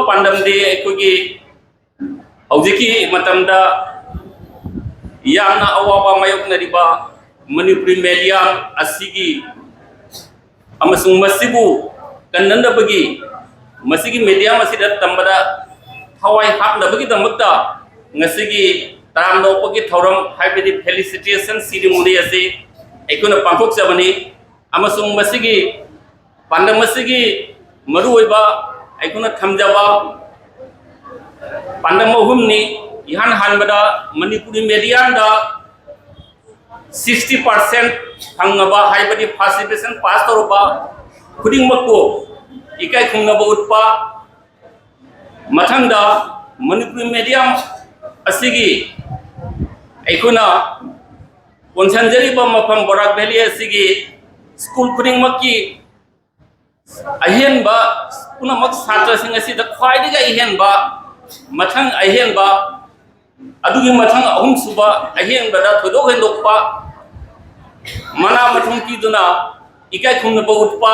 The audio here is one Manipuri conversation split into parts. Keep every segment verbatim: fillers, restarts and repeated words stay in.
ꯄꯥꯟꯗꯝꯗꯤ ꯑꯩꯈꯣꯏꯒꯤ ꯍꯧꯖꯤꯛꯀꯤ ꯃꯇꯝꯗ ꯌꯥꯝꯅ ꯑꯋꯥꯕ ꯃꯥꯌꯣꯛꯅꯔꯤꯕ ꯃꯅꯤꯄꯨꯔꯤ ꯃꯦꯗꯤꯌꯝ ꯑꯁꯤꯒꯤ ꯑꯃꯁꯨꯡ ꯃꯁꯤꯕꯨ ꯀꯟꯅꯅꯕꯒꯤ, ꯃꯁꯤꯒꯤ ꯃꯦꯗꯤꯌꯝ ꯑꯁꯤꯗ ꯇꯝꯕꯗ ꯊꯋꯥꯏ ꯍꯥꯞꯅꯕꯒꯤꯗꯃꯛꯇ ꯉꯁꯤꯒꯤ ꯇꯔꯥꯝꯅ ꯑꯣꯛꯄꯒꯤ ꯊꯧꯔꯝ, ꯍꯥꯏꯕꯗꯤ ꯐꯦꯂꯤꯁꯤꯇꯦꯁꯟ ꯁꯤꯔꯤꯃꯣꯅꯤ ꯑꯁꯤ ꯑꯩꯈꯣꯏꯅ ꯄꯥꯡꯊꯣꯛꯆꯕꯅꯤ꯫ ꯑꯃꯁꯨꯡ ꯃꯁꯤꯒꯤ ꯄꯥꯟꯗꯝ ꯑꯁꯤꯒꯤ ꯃꯔꯨꯑꯣꯏꯕ ꯑꯩꯈꯣꯏꯅ ꯊꯝꯖꯕ ꯄꯥꯟꯗꯝ ꯑꯍꯨꯝꯅꯤ꯫ ꯏꯍꯥꯟ ꯍꯥꯟꯕꯗ ꯃꯅꯤꯄꯨꯔꯤ ꯃꯦꯗꯤꯌꯝꯗ ꯁꯤꯛꯁꯇꯤ ꯄꯥꯔꯁꯦꯟ ꯐꯪꯉꯕ, ꯍꯥꯏꯕꯗꯤ ꯐꯥꯔꯁ ꯗꯤꯕꯤꯖꯟ ꯄꯥꯁ ꯇꯧꯔꯕ ꯈꯨꯗꯤꯡꯃꯛꯄꯨ ꯏꯀꯥꯏ ꯈꯨꯝꯅꯕ ꯎꯠꯄ꯫ ꯃꯊꯪꯗ ꯃꯅꯤꯄꯨꯔꯤ ꯃꯦꯗꯤꯌꯝ ꯑꯁꯤꯒꯤ ꯑꯩꯈꯣꯏꯅ ꯀꯣꯟꯁꯤꯟꯖꯔꯤꯕ ꯃꯐꯝ ꯕꯣꯔꯥꯛ ꯚꯦꯂꯤ ꯑꯁꯤꯒꯤ ꯁ꯭ꯀꯨꯜ ꯈꯨꯗꯤꯡꯃꯛꯀꯤ ꯑꯍꯦꯟꯕ, ꯄꯨꯝꯅꯃꯛ ꯁꯥꯇ꯭ꯔꯁꯤꯡ ꯑꯁꯤꯗ ꯈ꯭ꯋꯥꯏꯗꯒꯤ ꯑꯍꯦꯟꯕ, ꯃꯊꯪ ꯑꯍꯦꯟꯕ, ꯑꯗꯨꯒꯤ ꯃꯊꯪ ꯑꯍꯨꯝꯁꯨꯕ ꯑꯍꯦꯟꯕꯗ ꯊꯣꯏꯗꯣꯛ ꯍꯦꯟꯗꯣꯛꯄ ꯃꯅꯥ ꯃꯊꯨꯝ ꯄꯤꯗꯨꯅ ꯏꯀꯥꯏ ꯈꯨꯝꯅꯕ ꯎꯠꯄ,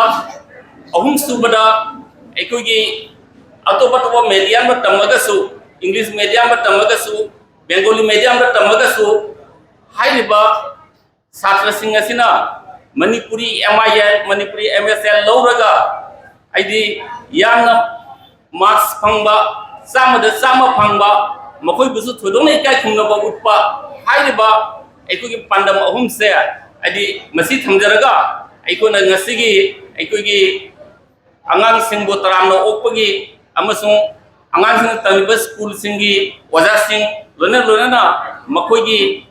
ꯑꯍꯨꯝꯁꯨꯕꯗ ꯑꯩꯈꯣꯏꯒꯤ ꯑꯇꯣꯞ ꯑꯇꯣꯞꯄ ꯃꯦꯗꯤꯌꯝꯗ ꯇꯝꯃꯒꯁꯨ, ꯏꯪꯂꯤꯁ ꯃꯦꯗꯤꯌꯝꯗ ꯇꯝꯃꯒꯁꯨ, ꯕꯦꯡꯒꯣꯂꯤ ꯃꯦꯗꯤꯌꯝꯗ ꯇꯝꯃꯒꯁꯨ, ꯍꯥꯏꯔꯤꯕ ꯁꯥꯇ꯭ꯔꯁꯤꯡ ꯑꯁꯤꯅ ꯃꯅꯤꯄꯨꯔꯤ ꯑꯦꯝ ꯑꯥꯏ ꯑꯦꯜ, ꯃꯅꯤꯄꯨꯔꯤ ꯑꯦꯝ ꯑꯦꯁ ꯑꯦꯜ ꯂꯧꯔꯒ, ꯍꯥꯏꯗꯤ ꯌꯥꯝꯅ ꯃꯥꯔꯛꯁ ꯐꯪꯕ, ꯆꯥꯝꯃꯗ ꯆꯥꯝꯃ ꯐꯪꯕ, ꯃꯈꯣꯏꯕꯨꯁꯨ ꯊꯣꯏꯗꯣꯛꯅ ꯏꯀꯥꯏ ꯈꯨꯝꯅꯕ ꯎꯠꯄ, ꯍꯥꯏꯔꯤꯕ ꯑꯩꯈꯣꯏꯒꯤ ꯄꯥꯟꯗꯝ ꯑꯍꯨꯝꯁꯦ, ꯍꯥꯏꯗꯤ ꯃꯁꯤ ꯊꯝꯖꯔꯒ ꯑꯩꯈꯣꯏꯅ ꯉꯁꯤꯒꯤ ꯑꯩꯈꯣꯏꯒꯤ ꯑꯉꯥꯡꯁꯤꯡꯕꯨ ꯇꯔꯥꯝꯅ ꯑꯣꯛꯄꯒꯤ ꯑꯃꯁꯨꯡ ꯑꯉꯥꯡꯁꯤꯡꯅ ꯇꯝꯂꯤꯕ ꯁ꯭ꯀꯨꯜꯁꯤꯡꯒꯤ ꯑꯣꯖꯥꯁꯤꯡ, ꯂꯣꯏꯅ ꯂꯣꯏꯅꯅ ꯃꯈꯣꯏꯒꯤ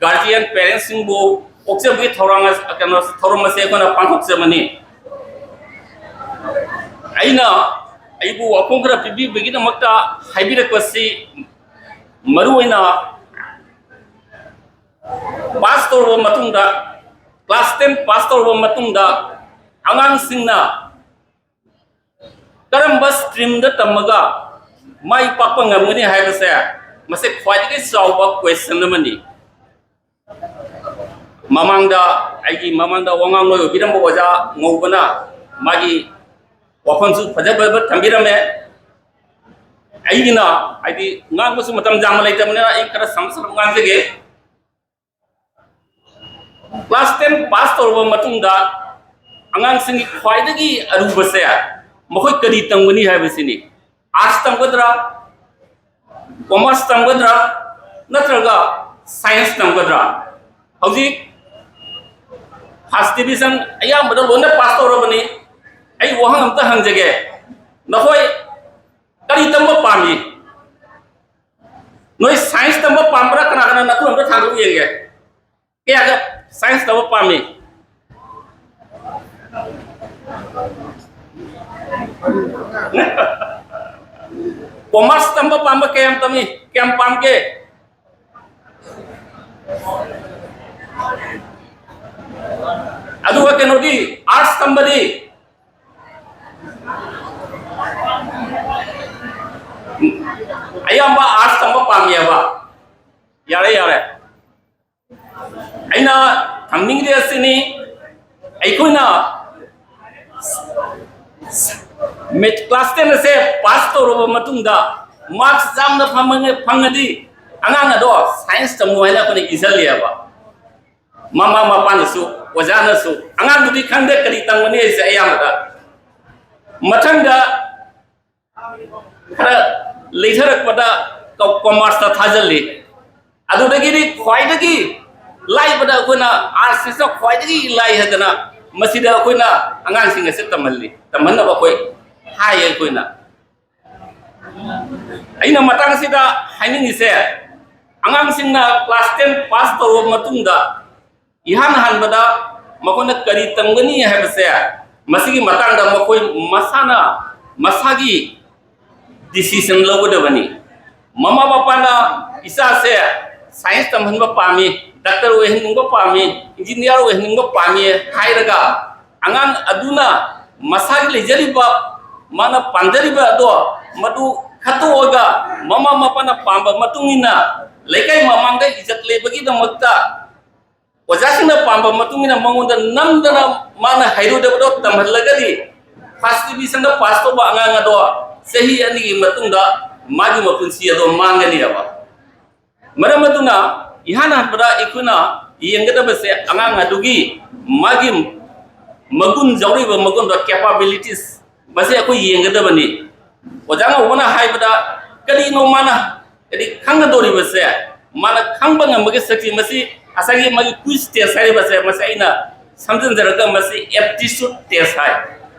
ꯒꯥꯔꯖꯤꯌꯟ ꯄꯦꯔꯦꯟꯁꯁꯤꯡꯕꯨ ꯑꯣꯛꯆꯕꯒꯤ ꯊꯧꯔꯥꯡ ꯑꯁ-, ꯀꯩꯅꯣ, ꯊꯧꯔꯝ ꯑꯁꯤ ꯑꯩꯈꯣꯏꯅ ꯄꯥꯡꯊꯣꯛꯆꯕꯅꯤ꯫ ꯑꯩꯅ ꯑꯩꯕꯨ ꯋꯥꯐꯝ ꯈꯔ ꯄꯤꯕꯤꯕꯒꯤꯗꯃꯛꯇ ꯍꯥꯏꯕꯤꯔꯛꯄꯁꯤ, ꯃꯔꯨꯑꯣꯏꯅ ꯄꯥꯁ ꯇꯧꯔꯕ ꯃꯇꯨꯡꯗ, ꯀ꯭ꯂꯥꯁ ꯇꯦꯟ ꯄꯥꯁ ꯇꯧꯔꯕ ꯃꯇꯨꯡꯗ ꯑꯉꯥꯡꯁꯤꯡꯅ ꯀꯔꯝꯕ ꯁ꯭ꯇ꯭ꯔꯤꯝꯗ ꯇꯝꯃꯒ ꯃꯥꯏ ꯄꯥꯛꯄ ꯉꯝꯒꯅꯤ ꯍꯥꯏꯕꯁꯦ, ꯃꯁꯤ ꯈ꯭ꯋꯥꯏꯗꯒꯤ ꯆꯥꯎꯕ ꯀ꯭ꯋꯦꯁꯟ ꯑꯃꯅꯤ꯫ ꯃꯃꯥꯡꯗ, ꯑꯩꯒꯤ ꯃꯃꯥꯡꯗ ꯋꯥꯉꯥꯡꯂꯣꯏ ꯑꯣꯏꯕꯤꯔꯝꯕ ꯑꯣꯖꯥ ꯉꯧꯕꯅ ꯃꯥꯒꯤ ꯋꯥꯐꯝꯁꯨ ꯐꯖ ꯐꯖꯕ ꯊꯝꯕꯤꯔꯝꯃꯦ꯫ ꯑꯩꯒꯤꯅ, ꯍꯥꯏꯗꯤ, ꯉꯥꯡꯕꯁꯨ ꯃꯇꯝ ꯌꯥꯝꯅ ꯂꯩꯇꯕꯅꯤꯅ ꯑꯩ ꯈꯔ ꯁꯝꯂꯞ ꯁꯝꯂꯞ ꯉꯥꯡꯖꯒꯦ꯫ ꯀ꯭ꯂꯥꯁ ꯇꯦꯟ ꯄꯥꯁ ꯇꯧꯔꯕ ꯃꯇꯨꯡꯗ ꯑꯉꯥꯡꯁꯤꯡꯒꯤ ꯈ꯭ꯋꯥꯏꯗꯒꯤ ꯑꯔꯨꯕꯁꯦ ꯃꯈꯣꯏ ꯀꯔꯤ ꯇꯝꯒꯅꯤ ꯍꯥꯏꯕꯁꯤꯅꯤ꯫ ꯑꯥꯔꯠꯁ ꯇꯝꯒꯗ꯭ꯔꯥ, ꯀꯣꯃꯔꯁ ꯇꯝꯒꯗ꯭ꯔꯥ, ꯅꯠꯇ꯭ꯔꯒ ꯁꯥꯏꯟꯁ ꯇꯝꯒꯗ꯭ꯔꯥ? ꯍꯧꯖꯤꯛ ꯐꯥꯔꯁ ꯗꯤꯕꯤꯖꯟ ꯑꯌꯥꯝꯕꯗ ꯂꯣꯏꯅ ꯄꯥꯁ ꯇꯧꯔꯕꯅꯤ꯫ ꯑꯩ ꯋꯥꯍꯪ ꯑꯝꯇ ꯍꯪꯖꯒꯦ, ꯅꯈꯣꯏ ꯀꯔꯤ ꯇꯝꯕ ꯄꯥꯝꯃꯤ? ꯅꯣꯏ ꯁꯥꯏꯟꯁ ꯇꯝꯕ ꯄꯥꯝꯕ꯭ꯔꯥ? ꯀꯅꯥ ꯀꯅꯥ ꯅꯈꯨꯠ ꯑꯝꯇ ꯊꯥꯡꯒꯠꯂꯨ ꯌꯦꯡꯒꯦ꯫ ꯀꯌꯥꯒ ꯁꯥꯏꯟꯁ ꯇꯧꯕ ꯄꯥꯝꯃꯤ? ꯀꯣꯃꯔꯁ ꯇꯝꯕ ꯄꯥꯝꯕ ꯀꯌꯥꯝ ꯇꯝꯃꯤ, ꯀꯌꯥꯝ ꯄꯥꯝꯒꯦ? ꯑꯗꯨꯒ ꯀꯩꯅꯣꯗꯤ, ꯑꯥꯔꯠꯁ ꯇꯝꯕꯗꯤ? ꯑꯌꯥꯝꯕ ꯑꯥꯔꯠꯁ ꯇꯝꯕ ꯄꯥꯝꯃꯤꯑꯕ꯫ ꯌꯥꯔꯦ, ꯌꯥꯔꯦ꯫ ꯑꯩꯅ ꯊꯝꯅꯤꯡꯉꯤꯁꯦ ꯑꯁꯤꯅꯤ, ꯑꯩꯈꯣꯏꯅ ꯃꯦꯠ ꯀ꯭ꯂꯥꯁ ꯇꯦꯟ ꯑꯁꯦ ꯄꯥꯁ ꯇꯧꯔꯕ ꯃꯇꯨꯡꯗ ꯃꯥꯔꯛꯁ ꯌꯥꯝꯅ ꯐꯪꯉ-, ꯐꯪꯉꯗꯤ ꯑꯉꯥꯡ ꯑꯗꯣ ꯁꯥꯏꯟꯁ ꯇꯝꯃꯨ ꯍꯥꯏꯅ ꯑꯩꯈꯣꯏꯅ ꯏꯖꯜꯂꯦꯕ꯫ ꯃꯃꯥ ꯃꯄꯥꯅꯁꯨ, ꯑꯣꯖꯥꯅꯁꯨ, ꯑꯉꯥꯡꯗꯨꯗꯤ ꯈꯪꯗꯦ ꯀꯔꯤ ꯇꯝꯒꯅꯤ ꯍꯥꯏꯁꯦ ꯑꯌꯥꯝꯕꯗ꯫ ꯃꯊꯪꯗ ꯈꯔ ꯂꯩꯊꯔꯛꯄꯗ ꯀ-, ꯀꯣꯃꯔꯁꯇ ꯊꯥꯖꯤꯜꯂꯤ꯫ ꯑꯗꯨꯗꯒꯤꯗꯤ ꯈ꯭ꯋꯥꯏꯗꯒꯤ ꯂꯥꯏꯕꯗ ꯑꯩꯈꯣꯏꯅ ꯑꯥꯔꯠꯁꯁꯤꯅ ꯈ꯭ꯋꯥꯏꯗꯒꯤ ꯂꯥꯏ ꯍꯥꯏꯗꯅ ꯃꯁꯤꯗ ꯑꯩꯈꯣꯏꯅ ꯑꯉꯥꯡꯁꯤꯡ ꯑꯁꯦ ꯇꯝꯍꯜꯂꯤ, ꯇꯝꯍꯟꯅꯕ ꯑꯩꯈꯣꯏ ꯍꯥꯏꯌꯦ ꯑꯩꯈꯣꯏꯅ꯫ ꯑꯩꯅ ꯃꯇꯥꯡꯁꯤꯗ ꯍꯥꯏꯅꯤꯡꯉꯤꯁꯦ, ꯑꯉꯥꯡꯁꯤꯡꯅ ꯀ꯭ꯂꯥꯁ ꯇꯦꯟ ꯄꯥꯁ ꯇꯧꯔꯕ ꯃꯇꯨꯡꯗ ꯏꯍꯥꯟ ꯍꯥꯟꯕꯗ ꯃꯈꯣꯏꯅ ꯀꯔꯤ ꯇꯝꯒꯅꯤ ꯍꯥꯏꯕꯁꯦ, ꯃꯁꯤꯒꯤ ꯃꯇꯥꯡꯗ ꯃꯈꯣꯏ ꯃꯁꯥꯅ ꯃꯁꯥꯒꯤ ꯗꯤꯁꯤꯖꯟ ꯂꯧꯒꯗꯕꯅꯤ꯫ ꯃꯃꯥ ꯃꯄꯥꯅ ꯏꯆꯥꯁꯦ ꯁꯥꯏꯟꯁ ꯇꯝꯍꯟꯕ ꯄꯥꯝꯃꯤ, ꯗꯥꯛꯇꯔ ꯑꯣꯏꯍꯟꯅꯤꯡꯕ ꯄꯥꯝꯃꯤ, ꯏꯟꯖꯤꯅꯤꯌꯥꯔ ꯑꯣꯏꯍꯟꯅꯤꯡꯕ ꯄꯥꯝꯃꯤ ꯍꯥꯏꯔꯒ ꯑꯉꯥꯡ ꯑꯗꯨꯅ ꯃꯁꯥꯒꯤ ꯂꯩꯖꯔꯤꯕ, ꯃꯥꯅ ꯄꯥꯝꯖꯔꯤꯕ ꯑꯗꯣ ꯃꯗꯨ ꯈꯠꯇꯣꯛꯑꯒ ꯃꯃꯥ ꯃꯄꯥꯅ ꯄꯥꯝꯕ ꯃꯇꯨꯡ ꯏꯟꯅ ꯂꯩꯀꯥꯏ ꯃꯃꯥꯡꯗ ꯏꯖꯠ ꯂꯩꯕꯒꯤꯗꯃꯛꯇ ꯑꯣꯖꯥꯁꯤꯡꯅ ꯄꯥꯝꯕ ꯃꯇꯨꯡ ꯏꯟꯅ ꯃꯉꯣꯟꯗ ꯅꯝꯗꯅ ꯃꯥꯅ ꯍꯩꯔꯣꯏꯗꯕꯗꯣ ꯇꯝꯍꯜꯂꯒꯗꯤ ꯐꯥꯔꯁ ꯗꯤꯕꯤꯖꯟꯗ ꯄꯥꯁ ꯇꯧꯕ ꯑꯉꯥꯡ ꯑꯗꯣ ꯆꯍꯤ ꯑꯅꯤꯒꯤ ꯃꯇꯨꯡꯗ ꯃꯥꯒꯤ ꯃꯄꯨꯟꯁꯤ ꯑꯗꯣ ꯃꯥꯡꯒꯅꯦꯕ꯫ ꯃꯔꯝ ꯑꯗꯨꯅ ꯏꯍꯥꯟ ꯍꯥꯟꯕꯗ ꯑꯩꯈꯣꯏꯅ ꯌꯦꯡꯒꯗꯕꯁꯦ ꯑꯉꯥꯡ ꯑꯗꯨꯒꯤ ꯃꯥꯒꯤ ꯃꯒꯨꯟ, ꯌꯥꯎꯔꯤꯕ ꯃꯒꯨꯟꯗꯣ, ꯀꯦꯄꯥꯕꯤꯂꯤꯇꯤꯁ, ꯃꯁꯤ ꯑꯩꯈꯣꯏ ꯌꯦꯡꯒꯗꯕꯅꯤ꯫ ꯑꯣꯖꯥ ꯉꯧꯕꯅ ꯍꯥꯏꯕꯗ ꯀꯔꯤꯅꯣ ꯃꯥꯅ ꯍꯥꯏꯗꯤ ꯈꯪꯒꯗꯧꯔꯤꯕꯁꯦ, ꯃꯥꯅ ꯈꯪꯕ ꯉꯝꯕꯒꯤ ꯁꯛꯇꯤ, ꯃꯁꯤ ꯉꯁꯥꯏꯒꯤ ꯃꯥꯒꯤ ꯀ꯭ꯋꯤꯖ ꯇꯦꯁ ꯍꯥꯏꯔꯤꯕꯁꯦ, ꯃꯁꯤ ꯑꯩꯅ ꯁꯝꯖꯤꯟꯖꯔꯒ ꯃꯁꯤ ꯑꯦꯞꯇꯤꯆꯨꯠ ꯇꯦꯁ ꯍꯥꯏ꯫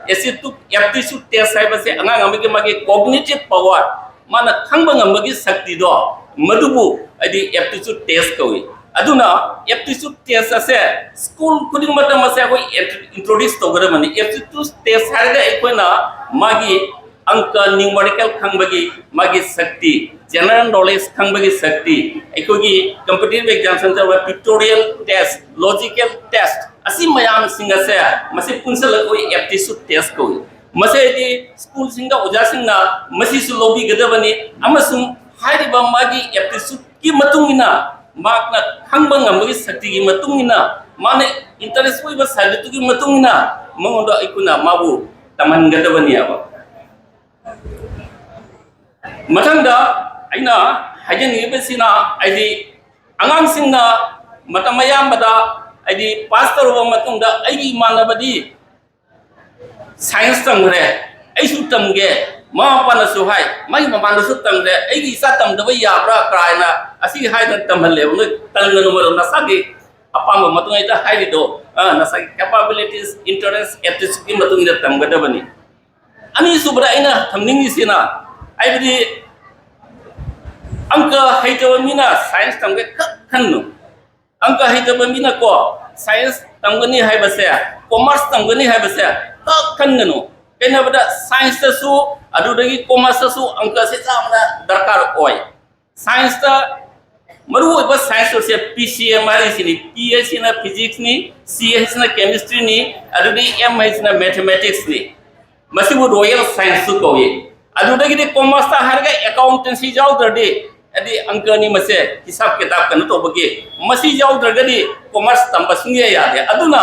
ꯑꯦꯞꯇꯤꯆꯨꯠ, ꯑꯦꯞꯇꯤꯆꯨꯠ ꯇꯦꯁ ꯍꯥꯏꯕꯁꯦ ꯑꯉꯥꯡ ꯑꯃꯒꯤ ꯃꯥꯒꯤ ꯀꯣꯒꯅꯤꯇꯤꯚ ꯄꯋꯥꯔ, ꯃꯥꯅ ꯈꯪꯕ ꯉꯝꯕꯒꯤ ꯁꯛꯇꯤꯗꯣ, ꯃꯗꯨꯕꯨ ꯍꯥꯏꯗꯤ ꯑꯦꯞꯇꯤꯆꯨꯠ ꯇꯦꯁ ꯀꯧꯏ꯫ ꯑꯗꯨꯅ ꯑꯦꯞꯇꯤꯆꯨꯠ ꯇꯦꯁ ꯑꯁꯦ ꯁ꯭ꯀꯨꯜ ꯈꯨꯗꯤꯡꯃꯛꯇ ꯃꯁꯦ ꯑꯩꯈꯣꯏ ꯏꯟꯇ꯭ꯔꯣꯗ꯭ꯌꯨꯁ ꯇꯧꯒꯗꯕꯅꯤ꯫ ꯑꯦꯞꯇꯤꯆꯨꯠ ꯇꯦꯁ ꯍꯥꯏꯔꯒ ꯑꯩꯈꯣꯏꯅ ꯃꯥꯒꯤ ꯑꯪꯀ, ꯅ꯭ꯌꯨꯃꯔꯤꯀꯦꯜ ꯈꯪꯕꯒꯤ ꯃꯥꯒꯤ ꯁꯛꯇꯤ, ꯖꯦꯅꯔꯦꯜ ꯅꯣꯂꯦꯖ ꯈꯪꯕꯒꯤ ꯁꯛꯇꯤ, ꯑꯩꯈꯣꯏꯒꯤ competitive exam centre, pictorial test, logical test, ꯑꯁꯤ ꯃꯌꯥꯝꯁꯤꯡ ꯑꯁꯦ ꯃꯁꯤ ꯄꯨꯟꯁꯤꯜꯂꯒ ꯑꯩꯈꯣꯏ ꯑꯦꯞꯇꯤꯆꯨꯠ ꯇꯦꯁ ꯀꯧꯏ꯫ ꯃꯁꯤ ꯍꯥꯏꯗꯤ ꯁ꯭ꯀꯨꯜꯁꯤꯡꯗ ꯑꯣꯖꯥꯁꯤꯡꯅ ꯃꯁꯤꯁꯨ ꯂꯧꯕꯤꯒꯗꯕꯅꯤ, ꯑꯃꯁꯨꯡ ꯍꯥꯏꯔꯤꯕ ꯃꯥꯒꯤ ꯑꯦꯞꯇꯤꯆꯨꯠꯀꯤ ꯃꯇꯨꯡ ꯏꯟꯅ, ꯃꯍꯥꯛꯅ ꯈꯪꯕ ꯉꯝꯕꯒꯤ ꯁꯛꯇꯤꯒꯤ ꯃꯇꯨꯡ ꯏꯟꯅ, ꯃꯥꯅ ꯏꯟꯇꯔꯦꯁ ꯑꯣꯏꯕ ꯁꯕꯖꯦꯛꯇꯨꯒꯤ ꯃꯇꯨꯡ ꯏꯟꯅ ꯃꯉꯣꯟꯗ ꯑꯩꯈꯣꯏꯅ ꯃꯥꯕꯨ ꯇꯝꯍꯟꯒꯗꯕꯅꯦꯕ꯫ ꯃꯊꯪꯗ ꯑꯩꯅ ꯍꯥꯏꯖꯅꯤꯡꯉꯤꯕꯁꯤꯅ, ꯍꯥꯏꯗꯤ ꯑꯉꯥꯡꯁꯤꯡꯅ ꯃꯇꯝ ꯑꯌꯥꯝꯕꯗ, ꯍꯥꯏꯗꯤ ꯄꯥꯁ ꯇꯧꯔꯕ ꯃꯇꯨꯡꯗ, "ꯑꯩꯒꯤ ꯏꯃꯥꯟꯅꯕꯗꯤ ꯁꯥꯏꯟꯁ ꯇꯝꯈ꯭ꯔꯦ, ꯑꯩꯁꯨ ꯇꯝꯒꯦ", ꯃꯃꯥ ꯃꯄꯥꯅꯁꯨ ꯍꯥꯏ, ꯃꯥꯒꯤ ꯃꯃꯥꯟꯅꯕꯁꯨ ꯇꯝꯈ꯭ꯔꯦ, "ꯑꯩꯒꯤ ꯏꯆꯥ ꯇꯝꯗꯕ ꯌꯥꯕ꯭ꯔꯥ?" ꯀꯥꯏꯅ ꯑꯁꯤ ꯍꯥꯏꯗꯅ ꯇꯝꯍꯜꯂꯦꯕ꯫ ꯅꯣꯏ ꯇꯝꯒꯅꯨ, ꯃꯔꯝ ꯅꯁꯥꯒꯤ ꯑꯄꯥꯝꯕ ꯃꯇꯨꯡ ꯍꯦꯛꯇ ꯍꯥꯏꯔꯤꯗꯣ, ꯑ, ꯅꯁꯥꯒꯤ ꯀꯦꯄꯥꯕꯤꯂꯤꯇꯤꯁ, ꯏꯟꯇꯔꯦꯁ, ꯑꯦꯞꯇꯤꯆꯨꯠꯀꯤ ꯃꯇꯨꯡ ꯏꯟꯅ ꯇꯝꯒꯗꯕꯅꯤ꯫ ꯑꯅꯤꯁꯨꯕꯗ ꯑꯩꯅ ꯊꯝꯅꯤꯡꯉꯤꯁꯤꯅ, ꯍꯥꯏꯕꯗꯤ ꯑꯪꯀ ꯍꯩꯇꯕ ꯃꯤꯅ ꯁꯥꯏꯟꯁ ꯇꯝꯒꯦ ꯈꯛ ꯈꯟꯅꯨ꯫ ꯑꯪꯀ ꯍꯩꯇꯕ ꯃꯤꯅꯀꯣ ꯁꯥꯏꯟꯁ ꯇꯝꯒꯅꯤ ꯍꯥꯏꯕꯁꯦ, ꯀꯣꯃꯔꯁ ꯇꯝꯒꯅꯤ ꯍꯥꯏꯕꯁꯦ ꯈꯛ ꯈꯟꯒꯅꯨ꯫ ꯀꯩꯅꯣ ꯍꯥꯏꯕꯗ ꯁꯥꯏꯟꯁꯇꯁꯨ, ꯑꯗꯨꯗꯒꯤ ꯀꯣꯃꯔꯁꯇꯁꯨ ꯑꯪꯀꯁꯦ ꯌꯥꯝꯅ ꯗꯔꯀꯥꯔ ꯑꯣꯏ꯫ ꯁꯥꯏꯟꯁꯇ ꯃꯔꯨꯑꯣꯏꯕ ꯁꯥꯏꯟꯁ ꯑꯁꯦ ꯄꯤ ꯁꯤ ꯑꯦꯝ ꯍꯥꯏꯔꯤꯁꯤꯅꯤ꯫ ꯄꯤ ꯍꯥꯏꯁꯤꯅ ꯐꯤꯖꯤꯛꯁꯅꯤ, ꯁꯤ ꯍꯥꯏꯁꯤꯅ ꯀꯦꯃꯤꯁꯇ꯭ꯔꯤꯅꯤ, ꯑꯗꯨꯗꯒꯤ ꯑꯦꯝ ꯍꯥꯏꯁꯤꯅ ꯃꯦꯊꯃꯦꯇꯤꯛꯁꯅꯤ꯫ ꯃꯁꯤꯕꯨ ꯔꯣꯌꯦꯜ ꯁꯥꯏꯟꯁꯁꯨ ꯀꯧꯏ꯫ ꯑꯗꯨꯗꯒꯤꯗꯤ ꯀꯣꯃꯔꯁꯇ ꯍꯥꯏꯔꯒ ꯑꯦꯀꯥꯎꯟꯇꯦꯟꯁꯤ ꯌꯥꯎꯗ꯭ꯔꯗꯤ, ꯍꯥꯏꯗꯤ ꯑꯪꯀꯅꯤ ꯃꯁꯦ, ꯍꯤꯁꯥꯕ ꯀꯤꯇꯥꯕ ꯀꯩꯅꯣ ꯇꯧꯕꯒꯤ, ꯃꯁꯤ ꯌꯥꯎꯗ꯭ꯔꯒꯗꯤ ꯀꯣꯃꯔꯁ ꯇꯝꯕ ꯁꯨꯡꯌꯥ ꯌꯥꯗꯦ꯫ ꯑꯗꯨꯅ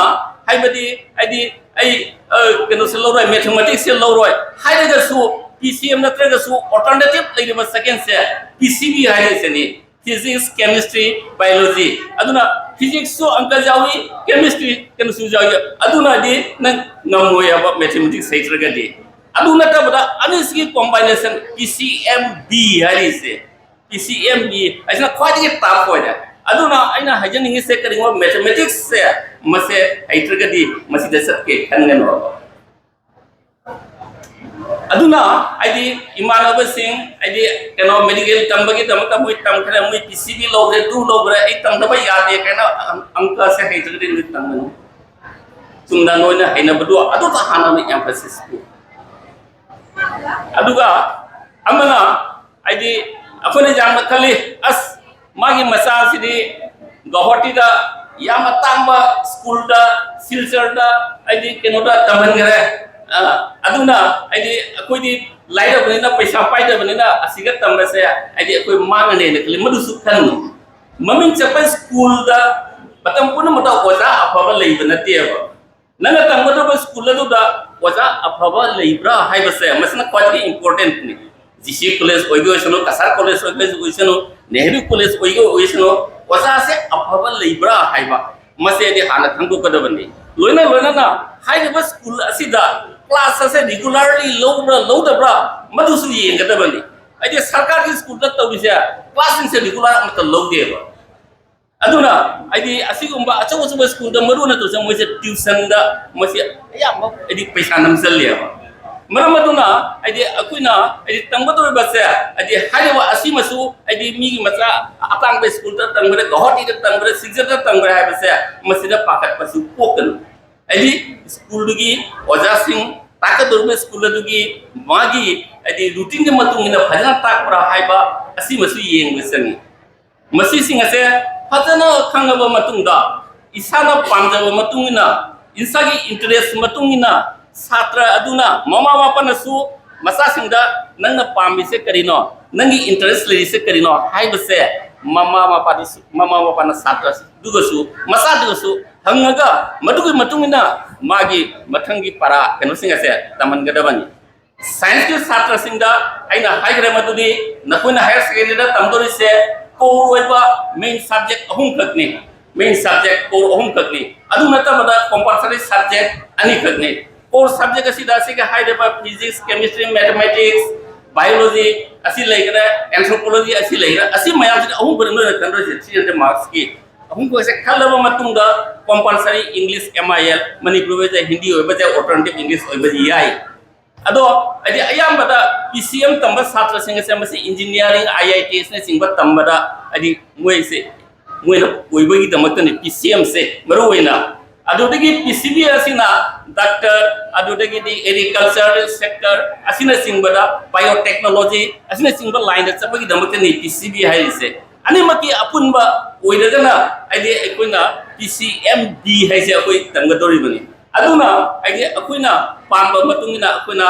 ꯍꯥꯏꯕꯗꯤ, ꯍꯥꯏꯗꯤ ꯑꯩ, ꯑ, ꯀꯩꯅꯣꯁꯦ ꯂꯧꯔꯣꯏ, ꯃꯦꯊꯃꯦꯇꯤꯛꯁꯁꯦ ꯂꯧꯔꯣꯏ ꯍꯥꯏꯔꯒꯁꯨ, ꯄꯤ ꯁꯤ ꯑꯦꯝ ꯅꯠꯇ꯭ꯔꯒꯁꯨ alternative ꯂꯩꯔꯤꯕ ꯁꯦꯀꯦꯟꯁꯦ ꯄꯤ ꯁꯤ ꯕꯤ ꯍꯥꯏꯔꯤꯁꯤꯅꯤ꯫ Physics, Chemistry, Biology꯫ ꯑꯗꯨꯅ physics ꯁꯨ ꯑꯪꯀ ꯌꯥꯎꯏ, chemistry ꯀꯩꯅꯣꯁꯨ ꯌꯥꯎꯏ꯫ ꯑꯗꯨꯅꯗꯤ ꯅꯪ ꯉꯝꯃꯣꯏ ꯍꯥꯏꯕ mathematics ꯍꯩꯇ꯭ꯔꯒꯗꯤ꯫ ꯑꯗꯨ ꯅꯠꯇꯕꯗ ꯑꯅꯤꯁꯤꯒꯤ combination P C M B ꯍꯥꯏꯔꯤꯁꯦ, P C M B ꯍꯥꯏꯁꯤꯅ ꯈ꯭ꯋꯥꯏꯗꯒꯤ tough ꯑꯣꯏꯔꯦ꯫ ꯑꯗꯨꯅ ꯑꯩꯅ ꯍꯥꯏꯖꯅꯤꯡꯉꯤꯁꯦ ꯀꯔꯤꯒꯨꯝꯕ mathematics ꯁꯦ ꯃꯁꯦ ꯍꯩꯇ꯭ꯔꯒꯗꯤ ꯃꯁꯤꯗ ꯆꯠꯀꯦ ꯈꯟꯒꯅꯣ꯫ ꯑꯗꯨꯅ ꯍꯥꯏꯗꯤ ꯏꯃꯥꯟꯅꯕꯁꯤꯡ ꯍꯥꯏꯗꯤ ꯀꯩꯅꯣ medical ꯇꯝꯕꯒꯤꯗꯃꯛꯇ ꯃꯣꯏ ꯇꯝꯈ꯭ꯔꯦ, ꯃꯣꯏ P C B ꯂꯧꯈ꯭ꯔꯦ, ꯑꯗꯨ ꯂꯧꯈ꯭ꯔꯦ, ꯑꯩ ꯇꯝꯗꯕ ꯌꯥꯗꯦ ꯀꯥꯏꯅ ꯑꯪ-, ꯑꯪꯀꯁꯦ ꯍꯩꯇ꯭ꯔꯒꯗꯤ ꯃꯣꯏ ꯇꯝꯒꯅꯨ꯫ ꯆꯨꯝꯅ ꯅꯣꯏꯅ ꯍꯩꯅꯕꯗꯣ ꯑꯗꯨꯗ ꯍꯥꯟꯅ emphasis ꯄꯤ꯫ ꯑꯗꯨꯒ ꯑꯃꯅ ꯍꯥꯏꯗꯤ ꯑꯩꯈꯣꯏꯅ ꯌꯥꯝꯅ ꯈꯜꯂꯤ, ꯑꯁ, ꯃꯥꯒꯤ ꯃꯆꯥꯁꯤꯗꯤ ꯒꯧꯍꯥꯇꯤꯗ ꯌꯥꯝꯅ ꯇꯥꯡꯕ ꯁ꯭ꯀꯨꯜꯗ, ꯁꯤꯜꯆꯔꯗ, ꯍꯥꯏꯗꯤ ꯀꯩꯅꯣꯗ ꯇꯝꯍꯟꯈ꯭ꯔꯦ꯫ ꯑ, ꯑꯗꯨꯅ ꯍꯥꯏꯗꯤ ꯑꯩꯈꯣꯏꯗꯤ ꯂꯥꯏꯔꯕꯅꯤꯅ, ꯄꯩꯁꯥ ꯄꯥꯏꯗꯕꯅꯤꯅ ꯑꯁꯤꯒ ꯇꯝꯕꯁꯦ ꯍꯥꯏꯗꯤ ꯑꯩꯈꯣꯏ ꯃꯥꯡꯉꯅꯦꯅ ꯈꯜꯂꯤ꯫ ꯃꯗꯨꯁꯨ ꯈꯟꯅꯨ꯫ ꯃꯃꯤꯡ ꯆꯠꯄ ꯁ꯭ꯀꯨꯜꯗ ꯃꯇꯝ ꯄꯨꯝꯅꯃꯛꯇ ꯑꯣꯖꯥ ꯑꯐꯕ ꯂꯩꯕ ꯅꯠꯇꯦꯕ꯫ ꯅꯪꯅ ꯇꯝꯒꯗꯕ ꯁ꯭ꯀꯨꯜ ꯑꯗꯨꯗ ꯑꯣꯖꯥ ꯑꯐꯕ ꯂꯩꯕ꯭ꯔꯥ ꯍꯥꯏꯕꯁꯦ ꯃꯁꯤꯅ ꯈ꯭ꯋꯥꯏꯗꯒꯤ important ꯅꯤ꯫ G C college ꯑꯣꯏꯒꯦ ꯑꯣꯏꯁꯅꯨ, ꯀꯁꯥꯔ college ꯑꯣꯏꯒꯦ ꯑꯣꯏꯁꯅꯨ, ꯅꯦꯍꯔꯨ college ꯑꯣꯏꯒꯦ ꯑꯣꯏꯁꯅꯨ, ꯑꯣꯖꯥꯁꯦ ꯑꯐꯕ ꯂꯩꯕ꯭ꯔꯥ ꯍꯥꯏꯕ ꯃꯁꯤꯗꯤ ꯍꯥꯟꯅ ꯈꯪꯗꯣꯛꯀꯗꯕꯅꯤ꯫ ꯂꯣꯏꯅ ꯂꯣꯏꯅꯅ ꯍꯥꯏꯔꯤꯕ ꯁ꯭ꯀꯨꯜ ꯑꯁꯤꯗ class ꯑꯁꯦ regularly ꯂꯧꯕ꯭ꯔꯥ ꯂꯧꯗꯕ꯭ꯔꯥ ꯃꯗꯨꯁꯨ ꯌꯦꯡꯒꯗꯕꯅꯤ꯫ ꯍꯥꯏꯗꯤ ꯁꯔꯀꯥꯔꯒꯤ ꯁ꯭ꯀꯨꯜꯗ ꯇꯧꯔꯤꯁꯦ class ꯁꯤꯡꯁꯦ regular ꯑꯃꯠꯇ ꯂꯧꯗꯦꯕ꯫ ꯑꯗꯨꯅ ꯍꯥꯏꯗꯤ ꯑꯁꯤꯒꯨꯝꯕ ꯑꯆꯧ ꯑꯆꯧꯕ ꯁ꯭ꯀꯨꯜꯗ ꯃꯔꯨ ꯑꯣꯏꯅ ꯇꯧꯖ ꯃꯣꯏꯁꯦ tuition ꯗ ꯃꯣꯏꯁꯦ ꯑꯌꯥꯝꯕ ꯍꯥꯏꯗꯤ ꯄꯩꯁꯥ ꯅꯝꯁꯜꯂꯦꯕ꯫ ꯃꯔꯝ ꯑꯗꯨꯅ ꯍꯥꯏꯗꯤ ꯑꯩꯈꯣꯏꯅ ꯍꯥꯏꯗꯤ ꯇꯝꯒꯗꯧꯔꯤꯕꯁꯦ ꯍꯥꯏꯗꯤ ꯍꯥꯏꯔꯤꯕ ꯑꯁꯤꯃꯁꯨ ꯍꯥꯏꯗꯤ ꯃꯤꯒꯤ ꯃꯆꯥ ꯑꯇꯥꯡꯕ ꯁ꯭ꯀꯨꯜꯗ ꯇꯝꯈ꯭ꯔꯦ, ꯒꯧꯍꯥꯇꯤꯗ ꯇꯝꯈ꯭ꯔꯦ, ꯁꯤꯜꯆꯔꯗ ꯇꯝꯈ꯭ꯔꯦ ꯍꯥꯏꯕꯁꯦ ꯃꯁꯤꯗ ꯄꯥꯈꯠꯄꯁꯨ ꯄꯣꯛꯀꯅꯨ꯫ ꯍꯥꯏꯗꯤ ꯁ꯭ꯀꯨꯜꯗꯨꯒꯤ ꯑꯣꯖꯥꯁꯤꯡ, ꯇꯥꯛꯀꯗꯧꯔꯤꯕ ꯁ꯭ꯀꯨꯜ ꯑꯗꯨꯒꯤ ꯃꯥꯒꯤ ꯍꯥꯏꯗꯤ routine ꯒꯤ ꯃꯇꯨꯡ ꯏꯟꯅ ꯐꯖꯅ ꯇꯥꯛꯄ꯭ꯔꯥ ꯍꯥꯏꯕ ꯑꯁꯤꯃꯁꯨ ꯌꯦꯡꯕ ꯆꯪꯉꯤ꯫ ꯃꯁꯤꯁꯤꯡ ꯑꯁꯦ ꯐꯖꯅ ꯈꯪꯉꯕ ꯃꯇꯨꯡꯗ, ꯏꯁꯥꯅ ꯄꯥꯝꯖꯕ ꯃꯇꯨꯡ ꯏꯟꯅ, ꯏꯁꯥꯒꯤ interest ꯃꯇꯨꯡ ꯏꯟꯅ ꯁꯥꯇ꯭ꯔ ꯑꯗꯨꯅ, ꯃꯃꯥ ꯃꯄꯥꯅꯁꯨ ꯃꯆꯥꯁꯤꯡꯗ ꯅꯪꯅ ꯄꯥꯝꯃꯤꯁꯦ ꯀꯔꯤꯅꯣ, ꯅꯪꯒꯤ interest ꯂꯩꯔꯤꯁꯦ ꯀꯔꯤꯅꯣ ꯍꯥꯏꯕꯁꯦ ꯃꯃꯥ ꯃꯄꯥꯗꯁꯨ, ꯃꯃꯥ ꯃꯄꯥꯅ ꯁꯥꯇ꯭ꯔꯗꯨꯒꯁꯨ, ꯃꯆꯥꯗꯨꯒꯁꯨ ꯍꯪꯉꯒ ꯃꯗꯨꯒꯤ ꯃꯇꯨꯡ ꯏꯟꯅ ꯃꯥꯒꯤ ꯃꯊꯪꯒꯤ ꯄꯔꯥ ꯀꯩꯅꯣꯁꯤꯡ ꯑꯁꯦ ꯇꯝꯍꯟꯒꯗꯕꯅꯤ꯫ ꯁꯥꯏꯟꯁꯀꯤ ꯁꯥꯇ꯭ꯔꯁꯤꯡꯗ ꯑꯩꯅ ꯍꯥꯏꯈ꯭ꯔꯦ ꯃꯗꯨꯗꯤ ꯅꯈꯣꯏꯅ ꯍꯥꯌꯔ ꯁꯦꯀꯦꯟꯗꯔꯤꯗ ꯇꯝꯗꯣꯔꯤꯁꯦ ꯀꯣꯔ ꯑꯣꯏꯕ ꯃꯦꯟ ꯁꯕꯖꯦꯛ ꯑꯍꯨꯝꯈꯛꯅꯤ꯫ ꯃꯦꯟ ꯁꯕꯖꯦꯛ ꯀꯣꯔ ꯑꯍꯨꯝꯈꯛꯅꯤ꯫ ꯑꯗꯨ ꯅꯠꯇꯕꯗ ꯀꯝꯄꯜꯁꯔꯤ ꯁꯕꯖꯦꯛ ꯑꯅꯤꯈꯛꯅꯤ꯫ ꯀꯣꯔ ꯁꯕꯖꯦꯛ ꯑꯁꯤꯗ ꯑꯁꯤꯒꯤ ꯍꯥꯏꯔꯤꯕ ꯐꯤꯖꯤꯛꯁ, ꯀꯦꯃꯤꯁꯇ꯭ꯔꯤ, ꯃꯦꯊꯃꯦꯇꯤꯛꯁ, ꯕꯥꯏꯑꯣꯂꯣꯖꯤ ꯑꯁꯤ ꯂꯩꯈ꯭ꯔꯦ, ꯑꯦꯟꯊ꯭ꯔꯣꯄꯣꯂꯣꯖꯤ ꯑꯁꯤ ꯂꯩꯈ꯭ꯔꯦ꯫ ꯑꯁꯤ ꯃꯌꯥꯝꯁꯤꯗ ꯑꯍꯨꯝꯈꯛ ꯅꯣꯏꯅ ꯈꯟꯗꯣꯏꯁꯦ ꯊ꯭ꯔꯤ ꯍꯟꯗ꯭ꯔꯦꯠ ꯃꯥꯔꯛꯁꯀꯤ꯫ ꯑꯍꯨꯝꯈꯛꯁꯦ ꯈꯜꯂꯕ ꯃꯇꯨꯡꯗ ꯀꯝꯄꯜꯁꯔꯤ ꯏꯪꯂꯤꯁ, ꯑꯦꯝ ꯑꯥꯏ ꯑꯦꯜ, ꯃꯅꯤꯄꯨꯔꯤ ꯑꯣꯏꯕꯁꯦ, ꯍꯤꯟꯗꯤ ꯑꯣꯏꯕꯁꯦ, ꯑꯣꯜꯇꯔꯅꯦꯇꯤꯚ ꯏꯪꯂꯤꯁ ꯑꯣꯏꯕꯁꯦ ꯌꯥꯏ꯫ ꯑꯗꯣ ꯍꯥꯏꯗꯤ ꯑꯌꯥꯝꯕꯗ ꯄꯤ ꯁꯤ ꯑꯦꯝ ꯇꯝꯕ ꯁꯥꯇ꯭ꯔꯁꯤꯡ ꯑꯁꯦ ꯃꯁꯤ ꯏꯟꯖꯤꯅꯤꯌꯥꯔꯤꯡ, ꯑꯥꯏ ꯑꯥꯏ ꯇꯤ ꯑꯁꯤꯅꯆꯤꯡꯕ ꯇꯝꯕꯗ ꯍꯥꯏꯗꯤ ꯃꯣꯏꯁꯦ ꯃꯣꯏꯅ ꯑꯣꯏꯕꯒꯤꯗꯃꯛꯇꯅꯤ ꯄꯤ ꯁꯤ ꯑꯦꯝꯁꯦ ꯃꯔꯨ ꯑꯣꯏꯅ꯫ ꯑꯗꯨꯗꯒꯤ ꯄꯤ ꯁꯤ ꯕꯤ ꯑꯁꯤꯅ ꯗꯥꯛꯇꯔ, ꯑꯗꯨꯗꯒꯤꯗꯤ ꯑꯦꯒ꯭ꯔꯤꯀꯜꯆꯔꯦꯜ ꯁꯦꯛꯇꯔ ꯑꯁꯤꯅꯆꯤꯡꯕꯗ, ꯕꯥꯏꯑꯣꯇꯦꯛꯅꯣꯂꯣꯖꯤ ꯑꯁꯤꯅꯆꯤꯡꯕ ꯂꯥꯏꯟꯗ ꯆꯠꯄꯒꯤꯗꯃꯛꯇꯅꯤ ꯄꯤ ꯁꯤ ꯕꯤ ꯍꯥꯏꯔꯤꯁꯦ꯫ ꯑꯅꯤꯃꯛꯀꯤ ꯑꯄꯨꯟꯕ ꯑꯣꯏꯔꯒꯅ ꯍꯥꯏꯗꯤ ꯑꯩꯈꯣꯏꯅ ꯄꯤ ꯁꯤ ꯑꯦꯝ ꯕꯤ ꯍꯥꯏꯁꯦ ꯑꯩꯈꯣꯏ ꯇꯝꯒꯗꯧꯔꯤꯕꯅꯤ꯫ ꯑꯗꯨꯅ ꯍꯥꯏꯗꯤ ꯑꯩꯈꯣꯏꯅ ꯄꯥꯝꯕ ꯃꯇꯨꯡ ꯏꯟꯅ ꯑꯩꯈꯣꯏꯅ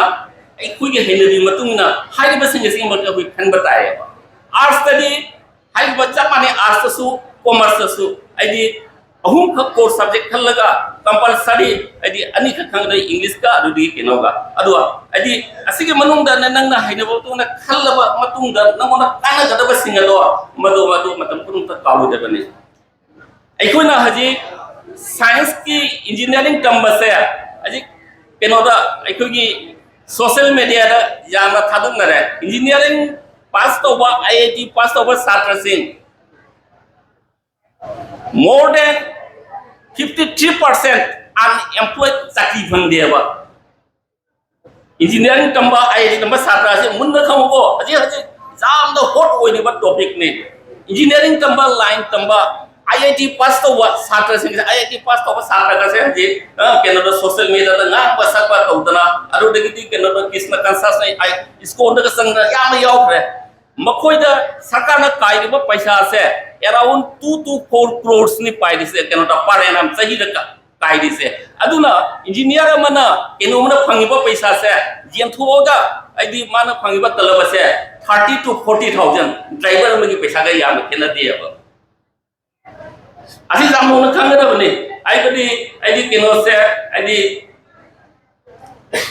ꯑꯩꯈꯣꯏꯒꯤ ꯍꯩꯅꯕꯤ ꯃꯇꯨꯡ ꯏꯟꯅ ꯍꯥꯏꯔꯤꯕꯁꯤꯡ ꯑꯁꯤꯒꯤ ꯃꯔꯛꯇ ꯑꯩꯈꯣꯏ ꯈꯟꯕ ꯇꯥꯏꯌꯦꯕ꯫ ꯑꯥꯔꯠꯁꯇꯗꯤ ꯍꯥꯏꯔꯤꯕ ꯆꯞ ꯃꯥꯟꯅꯩ, ꯑꯥꯔꯠꯁꯇꯁꯨ ꯀꯣꯃꯔꯁꯇꯁꯨ ꯍꯥꯏꯗꯤ ꯑꯍꯨꯝꯈꯛ ꯀꯣꯔ ꯁꯕꯖꯦꯛ ꯈꯜꯂꯒ ꯀꯝꯄꯜꯁꯔꯤ ꯍꯥꯏꯗꯤ ꯑꯅꯤꯈꯛ ꯈꯪꯒꯗꯕ, ꯏꯪꯂꯤꯁꯀ ꯑꯗꯨꯗꯒꯤ ꯀꯩꯅꯣꯒ꯫ ꯑꯗꯨꯒ ꯍꯥꯏꯗꯤ ꯑꯁꯤꯒꯤ ꯃꯅꯨꯡꯗ ꯅ-, ꯅꯪꯅ ꯍꯩꯅꯕ ꯃꯇꯨꯡꯗ ꯈꯜꯂꯕ ꯃꯇꯨꯡꯗ ꯅꯪꯉꯣꯟꯗ ꯀꯥꯟꯅꯒꯗꯕꯁꯤꯡ ꯑꯗꯣ ꯃꯗꯨ ꯃꯗꯨ ꯃꯇꯝ ꯄꯨꯝꯅꯃꯛꯇ ꯀꯥꯎꯔꯣꯏꯗꯕꯅꯤ꯫ ꯑꯩꯈꯣꯏꯅ ꯍꯧꯖꯤꯛ ꯁꯥꯏꯟꯁꯀꯤ ꯏꯟꯖꯤꯅꯤꯌꯥꯔꯤꯡ ꯇꯝꯕꯁꯦ ꯍꯧꯖꯤꯛ ꯀꯩꯅꯣꯗ ꯑꯩꯈꯣꯏꯒꯤ ꯁꯣꯁꯤꯌꯦꯜ ꯃꯦꯗꯤꯌꯥꯗ ꯌꯥꯝꯅ ꯊꯥꯗꯣꯛꯅꯔꯦ꯫ ꯏꯟꯖꯤꯅꯤꯌꯥꯔꯤꯡ ꯄꯥꯁ ꯇꯧꯕ, ꯑꯥꯏ ꯑꯥꯏ ꯇꯤ ꯄꯥꯁ ꯇꯧꯕ ꯁꯥꯇ꯭ꯔꯁꯤꯡ more than fifty three percent unemployed, ꯆꯥꯀꯤ ꯐꯪꯗꯦꯕ꯫ ꯏꯟꯖꯤꯅꯤꯌꯥꯔꯤꯡ ꯇꯝꯕ, ꯑꯥꯏ ꯑꯥꯏ ꯇꯤ ꯇꯝꯕ ꯁꯥꯇ꯭ꯔ ꯑꯁꯤ ꯃꯨꯟꯅ ꯈꯪꯉꯨꯀꯣ, ꯍꯧꯖꯤꯛ ꯍꯧꯖꯤꯛ ꯌꯥꯝꯅ ꯍꯣꯠ ꯑꯣꯏꯔꯤꯕ ꯇꯣꯄꯤꯛꯅꯤ꯫ ꯏꯟꯖꯤꯅꯤꯌꯥꯔꯤꯡ ꯇꯝꯕ, ꯂꯥꯏꯟ ꯇꯝꯕ, ꯑꯥꯏ ꯑꯥꯏ ꯇꯤ ꯄꯥꯁ ꯇꯧꯕ ꯁꯥꯇ꯭ꯔꯁꯤꯡꯁꯦ, ꯑꯥꯏ ꯑꯥꯏ ꯇꯤ ꯄꯥꯁ ꯇꯧꯕ ꯁꯥꯇ꯭ꯔꯒꯁꯦ ꯍꯧꯖꯤꯛ ꯑ, ꯀꯩꯅꯣꯗ ꯁꯣꯁꯤꯌꯦꯜ ꯃꯦꯗꯤꯌꯥꯗ ꯉꯥꯡꯕ ꯁꯛꯄ ꯇꯧꯗꯅ, ꯑꯗꯨꯗꯒꯤꯗꯤ ꯀꯩꯅꯣꯗ ꯀ꯭ꯔꯤꯁꯅ ꯀꯟꯁꯥꯁꯅ ꯏꯁꯀꯣꯟꯗꯒ ꯆꯪꯗꯅ ꯌꯥꯝꯅ ꯌꯥꯎꯈ꯭ꯔꯦ꯫ ꯃꯈꯣꯏꯗ ꯁꯔꯀꯥꯔꯅ ꯀꯥꯏꯔꯤꯕ ꯄꯩꯁꯥꯁꯦ around two to four crores ꯅꯤ ꯄꯥꯏꯔꯤꯁꯦ, ꯀꯩꯅꯣꯗ per annum ꯆꯍꯤꯗ ꯀ-, ꯀꯥꯏꯔꯤꯁꯦ꯫ ꯑꯗꯨꯅ ꯏꯟꯖꯤꯅꯤꯌꯥꯔ ꯑꯃꯅ ꯀꯩꯅꯣꯝꯅ ꯐꯪꯉꯤꯕ ꯄꯩꯁꯥꯁꯦ ꯌꯦꯟꯊꯣꯛꯑꯒ ꯍꯥꯏꯗꯤ ꯃꯥꯅ ꯐꯪꯉꯤꯕ ꯇꯂꯕ ꯑꯁꯦ thirty to forty thousand, driver ꯑꯃꯒꯤ ꯄꯩꯁꯥꯒ ꯌꯥꯝꯅ ꯈꯦꯠꯅꯗꯦꯕ꯫ ꯑꯁꯤ ꯌꯥꯝ ꯃꯨꯟꯅ ꯈꯪꯒꯗꯕꯅꯤ꯫ ꯍꯥꯏꯕꯗꯤ ꯑꯩꯗꯤ ꯀꯩꯅꯣꯁꯦ ꯍꯥꯏꯗꯤ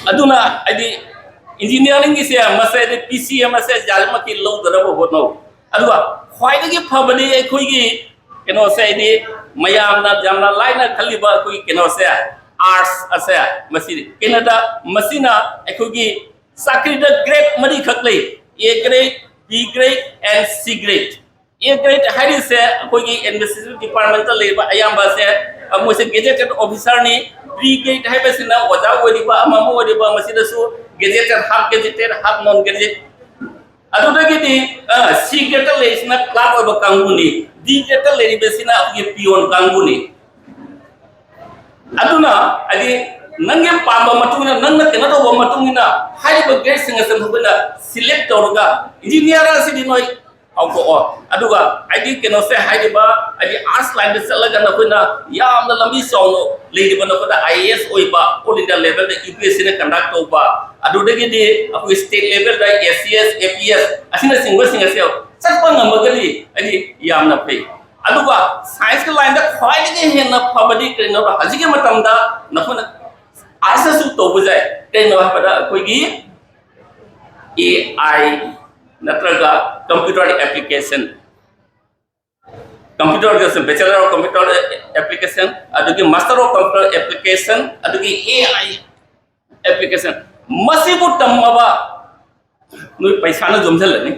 ꯑꯗꯨꯅ ꯍꯥꯏꯗꯤ ꯏꯟꯖꯤꯅꯤꯌꯥꯔꯤꯡꯒꯤꯁꯦ ꯃꯁꯦ ꯍꯥꯏꯗꯤ ꯄꯤ ꯁꯤ ꯑꯦꯝ ꯑꯁꯦ ꯌꯥꯔꯤꯃꯈꯩ ꯂꯧꯗꯅꯕ ꯍꯣꯠꯅꯧ꯫ ꯑꯗꯨꯒ ꯈ꯭ꯋꯥꯏꯗꯒꯤ ꯐꯕꯗꯤ ꯑꯩꯈꯣꯏꯒꯤ ꯀꯩꯅꯣꯁꯦ ꯍꯥꯏꯗꯤ ꯃꯌꯥꯝꯅ ꯌꯥꯝꯅ ꯂꯥꯏꯅ ꯈꯜꯂꯤꯕ ꯑꯩꯈꯣꯏꯒꯤ ꯀꯩꯅꯣꯁꯦ, ꯑꯥꯔꯠꯁ ꯑꯁꯦ, ꯃꯁꯤ ꯀꯩꯅꯣꯗ, ꯃꯁꯤꯅ ꯑꯩꯈꯣꯏꯒꯤ ꯆꯥꯀ꯭ꯔꯤꯗ ꯒ꯭ꯔꯦꯗ ꯃꯔꯤꯈꯛ ꯂꯩ: ꯑꯦ ꯒ꯭ꯔꯦꯗ, ꯕꯤ ꯒ꯭ꯔꯦꯗ and ꯁꯤ ꯒ꯭ꯔꯦꯗ꯫ ꯑꯦ ꯒ꯭ꯔꯦꯗ ꯍꯥꯏꯔꯤꯁꯦ ꯑꯩꯈꯣꯏꯒꯤ ꯑꯦꯗꯃꯤꯅꯤꯁꯇ꯭ꯔꯦꯇꯤꯚ ꯗꯤꯄꯥꯔꯠꯃꯦꯟꯇ ꯂꯩꯕ ꯑꯌꯥꯝꯕꯁꯦ, ꯑ, ꯃꯣꯏꯁꯦ ꯒꯦꯖꯦꯇꯦꯠ ꯑꯣꯐꯤꯁꯥꯔꯅꯤ꯫ ꯕꯤ ꯒ꯭ꯔꯦꯗ ꯍꯥꯏꯕꯁꯤꯅ ꯑꯣꯖꯥ ꯑꯣꯏꯔꯤꯕ ꯑꯃ ꯑꯃ ꯑꯣꯏꯔꯤꯕ, ꯃꯁꯤꯗꯁꯨ ꯒꯦꯖꯦꯇꯦꯠ, ꯍꯥꯐ ꯒꯦꯖꯦꯇꯦꯠ, ꯍꯥꯐ ꯅꯣꯟ ꯒꯦꯖꯦꯇꯦꯠ꯫ ꯑꯗꯨꯗꯒꯤꯗꯤ, ꯑ, ꯁꯤ ꯒ꯭ꯔꯦꯗꯇ ꯂꯩꯔꯤꯁꯤꯅ ꯀ꯭ꯂꯥꯔꯛ ꯑꯣꯏꯕ ꯀꯥꯡꯕꯨꯅꯤ, ꯗꯤ ꯒ꯭ꯔꯦꯗꯇ ꯂꯩꯔꯤꯕꯁꯤꯅ ꯑꯩꯈꯣꯏꯒꯤ ꯄꯤꯌꯣꯟ ꯀꯥꯡꯕꯨꯅꯤ꯫ ꯑꯗꯨꯅ ꯍꯥꯏꯗꯤ ꯅꯪꯒꯤ ꯄꯥꯝꯕ ꯃꯇꯨꯡ ꯏꯟꯅ, ꯅꯪꯅ ꯀꯩꯅꯣ ꯇꯧꯕ ꯃꯇꯨꯡ ꯏꯟꯅ ꯍꯥꯏꯔꯤꯕ ꯒ꯭ꯔꯦꯗꯁꯤꯡ ꯑꯁꯤ ꯅꯈꯣꯏꯅ ꯁꯤꯂꯦꯛ ꯇꯧꯔꯒ ꯏꯟꯖꯤꯅꯤꯌꯥꯔ ꯑꯁꯤꯗꯤ ꯅꯣꯏ ꯀꯥꯎꯊꯣꯛꯑꯣ꯫ ꯑꯗꯨꯒ ꯍꯥꯏꯗꯤ ꯀꯩꯅꯣꯁꯦ, ꯍꯥꯏꯔꯤꯕ ꯍꯥꯏꯗꯤ ꯑꯥꯔꯠꯁ ꯂꯥꯏꯟꯗ ꯆꯠꯂꯒ ꯅꯈꯣꯏꯅ ꯌꯥꯝꯅ ꯂꯝꯕꯤ ꯆꯥꯎꯅ ꯂꯩꯔꯤꯕ, ꯅꯈꯣꯏꯅ ꯑꯥꯏ ꯑꯦ ꯑꯦꯁ ꯑꯣꯏꯕ, ꯑꯣꯜ ꯏꯟꯗꯤꯌꯥ ꯂꯦꯚꯦꯜꯗ ꯌꯨ ꯄꯤ ꯑꯦꯁ ꯁꯤꯅ ꯀꯟꯗꯛ ꯇꯧꯕ, ꯑꯗꯨꯗꯒꯤꯗꯤ ꯑꯩꯈꯣꯏ ꯁ꯭ꯇꯦꯠ ꯂꯦꯚꯦꯜꯗ ꯑꯦ ꯁꯤ ꯑꯦꯁ, ꯑꯦ ꯄꯤ ꯑꯦꯁ ꯑꯁꯤꯅꯆꯤꯡꯕꯁꯤꯡ ꯑꯁꯦ ꯆꯠꯄ ꯉꯝꯃꯒꯗꯤ ꯍꯥꯏꯗꯤ ꯌꯥꯝꯅ ꯐꯩ꯫ ꯑꯗꯨꯒ ꯁꯥꯏꯟꯁꯀꯤ ꯂꯥꯏꯟꯗ ꯈ꯭ꯋꯥꯏꯗꯒꯤ ꯍꯦꯟꯅ ꯐꯕꯗꯤ ꯀꯔꯤꯅꯣ? ꯍꯧꯖꯤꯛꯀꯤ ꯃꯇꯝꯗ ꯅꯈꯣꯏꯅ ꯑꯥꯔꯠꯁꯇꯁꯨ ꯇꯧꯕ ꯌꯥꯏ꯫ ꯀꯩꯅꯣ ꯍꯥꯏꯕꯗ ꯑꯩꯈꯣꯏꯒꯤ ꯑꯦ ꯑꯥꯏ ꯅꯠꯇ꯭ꯔꯒ ꯀꯝꯄ꯭ꯌꯨꯇꯔ ꯑꯦꯄ꯭ꯂꯤꯀꯦꯁꯟ, ꯀꯝꯄ꯭ꯌꯨꯇꯔꯗꯁꯨ Bachelor of Computer Application, ꯑꯗꯨꯒꯤ Master of Computer Application, ꯑꯗꯨꯒꯤ ꯑꯦ ꯑꯥꯏ ꯑꯦꯄ꯭ꯂꯤꯀꯦꯁꯟ, ꯃꯁꯤꯕꯨ ꯇꯝꯃꯕ ꯅꯣꯏ ꯄꯩꯁꯥꯅ ꯌꯣꯝꯁꯤꯜꯂꯅꯤ꯫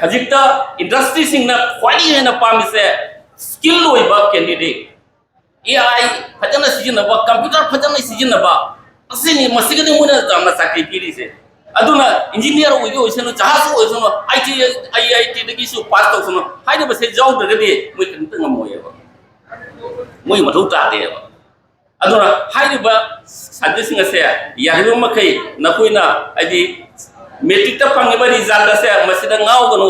ꯍꯧꯖꯤꯛꯇ ꯏꯟꯗꯁꯇ꯭ꯔꯤꯁꯤꯡꯅ ꯈ꯭ꯋꯥꯏꯗꯒꯤ ꯍꯦꯟꯅ ꯄꯥꯝꯃꯤꯁꯦ ꯁ꯭ꯀꯤꯜ ꯑꯣꯏꯕ ꯀꯦꯟꯗꯤꯗꯦꯠ, ꯑꯦ ꯑꯥꯏ ꯐꯖꯅ ꯁꯤꯖꯤꯟꯅꯕ, ꯀꯝꯄ꯭ꯌꯨꯇꯔ ꯐꯖꯅ ꯁꯤꯖꯤꯟꯅꯕ, ꯑꯁꯤꯅꯤ, ꯃꯁꯤꯒꯤꯅꯤ ꯃꯣꯏꯅ ꯌꯥꯝꯅ ꯆꯥꯀ꯭ꯔꯤ ꯄꯤꯔꯤꯁꯦ꯫ ꯑꯗꯨꯅ ꯏꯟꯖꯤꯅꯤꯌꯥꯔ ꯑꯣꯏꯒꯦ ꯑꯣꯏꯁꯅꯨ, ꯖꯍꯥꯖ ꯑꯣꯏꯁꯅꯨ, ꯑꯥꯏ ꯇꯤ, ꯑꯥꯏ ꯑꯥꯏ ꯇꯤꯗꯒꯤꯁꯨ ꯄꯥꯁ ꯇꯧꯁꯅꯨ, ꯍꯥꯏꯔꯤꯕꯁꯦ ꯌꯥꯎꯗ꯭ꯔꯒꯗꯤ ꯃꯣꯏ ꯀꯔꯤꯝꯇ ꯉꯝꯃꯣꯏꯑꯕ, ꯃꯣꯏ ꯃꯊꯧ ꯇꯥꯗꯦꯕ꯫ ꯑꯗꯨꯅ ꯍꯥꯏꯔꯤꯕ ꯁꯕꯖꯦꯛꯁꯤꯡ ꯑꯁꯦ ꯌꯥꯔꯤꯕ ꯃꯈꯩ ꯅꯈꯣꯏꯅ ꯍꯥꯏꯗꯤ ꯃꯦꯇ꯭ꯔꯤꯛꯇ ꯐꯪꯉꯤꯕ ꯔꯤꯖꯜꯠ ꯑꯁꯦ ꯃꯁꯤꯗ ꯉꯥꯎꯒꯅꯨ꯫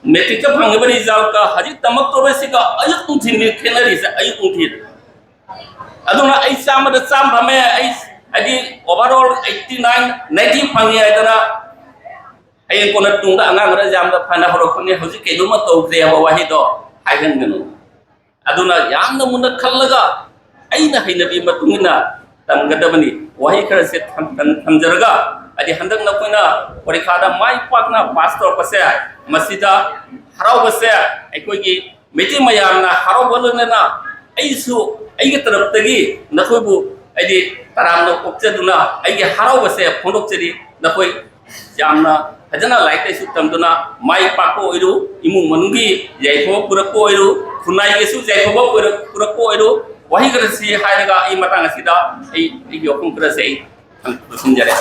ꯃꯦꯇ꯭ꯔꯤꯛꯇ ꯐꯪꯉꯤꯕ ꯔꯤꯖꯜꯠꯀ ꯍꯧꯖꯤꯛ ꯇꯝꯃꯛꯇꯧꯔꯤꯕꯁꯤꯒ ꯑꯌꯨꯛ ꯅꯨꯡꯊꯤꯜꯒꯤ ꯈꯦꯠꯅꯔꯤꯁꯦ, ꯑꯌꯨꯛ ꯅꯨꯡꯊꯤꯜ꯫ ꯑꯗꯨꯅ ꯑꯩ ꯆꯥꯝꯃꯗ ꯆꯥꯝꯃ ꯐꯪꯉꯦ, ꯑꯩ ꯍꯥꯏꯗꯤ overall eighty nine, ninety ꯐꯪꯉꯦ ꯍꯥꯏꯗꯅ ꯍꯌꯦꯡ ꯀꯣꯟꯅ ꯇꯨꯡꯗ ꯑꯉꯥꯡ ꯈꯔ ꯌꯥꯝꯅ ꯐꯅ ꯍꯧꯔꯛꯄꯅꯤ, ꯍꯧꯖꯤꯛ ꯀꯩꯅꯣꯝꯃ ꯇꯧꯗ꯭ꯔꯦ ꯍꯥꯏꯕ ꯋꯥꯍꯩꯗꯣ ꯍꯥꯏꯒꯟꯒꯅꯨ꯫ ꯑꯗꯨꯅ ꯌꯥꯝꯅ ꯃꯨꯟꯅ ꯈꯜꯂꯒ ꯑꯩꯅ ꯍꯩꯅꯕꯤ ꯃꯇꯨꯡ ꯏꯟꯅ ꯇꯝꯒꯗꯕꯅꯤ꯫ ꯋꯥꯍꯩ ꯈꯔꯁꯦ ꯊꯝ-, ꯊꯝ-, ꯊꯝꯖꯔꯒ, ꯍꯥꯏꯗꯤ ꯍꯟꯗꯛ ꯅꯈꯣꯏꯅ ꯄꯔꯤꯈꯥꯗ ꯃꯥꯏ ꯄꯥꯛꯅ ꯄꯥꯁ ꯇꯧꯔꯛꯄꯁꯦ, ꯃꯁꯤꯗ ꯍꯔꯥꯎꯕꯁꯦ ꯑꯩꯈꯣꯏꯒꯤ ꯃꯩꯇꯩ ꯃꯌꯥꯝꯅ ꯍꯔꯥꯎꯕ ꯂꯣꯏꯅꯅ ꯑꯩꯁꯨ ꯑꯩꯒꯤ ꯇꯔꯞꯇꯒꯤ ꯅꯈꯣꯏꯕꯨ ꯍꯥꯏꯗꯤ ꯇꯔꯥꯝꯅ ꯑꯣꯛꯆꯗꯨꯅ ꯑꯩꯒꯤ ꯍꯔꯥꯎꯕꯁꯦ ꯐꯣꯡꯗꯣꯛꯆꯔꯤ꯫ ꯅꯈꯣꯏ ꯌꯥꯝꯅ ꯐꯖꯅ ꯂꯥꯏꯔꯤꯛ ꯂꯥꯏꯁꯨ ꯇꯝꯗꯨꯅ ꯃꯥꯏ ꯄꯥꯛꯄ ꯑꯣꯏꯔꯨ, ꯏꯃꯨꯡ ꯃꯅꯨꯡꯒꯤ ꯌꯥꯏꯐꯕ ꯄꯨꯔꯛꯄ ꯑꯣꯏꯔꯨ, ꯈꯨꯟꯅꯥꯏꯒꯤꯁꯨ ꯌꯥꯏꯐꯕ ꯄꯨꯔꯛ-, ꯄꯨꯔꯛꯄ ꯑꯣꯏꯔꯨ꯫ ꯋꯥꯍꯩ ꯈꯔꯁꯤ ꯍꯥꯏꯔꯒ ꯑꯩ ꯃꯇꯥꯡ ꯑꯁꯤꯗ ꯑꯩ ꯑꯩꯒꯤ ꯋꯥꯐꯝ ꯈꯔꯁꯦ ꯑꯩ ꯂꯣꯏꯁꯤꯟꯖꯔꯦ꯫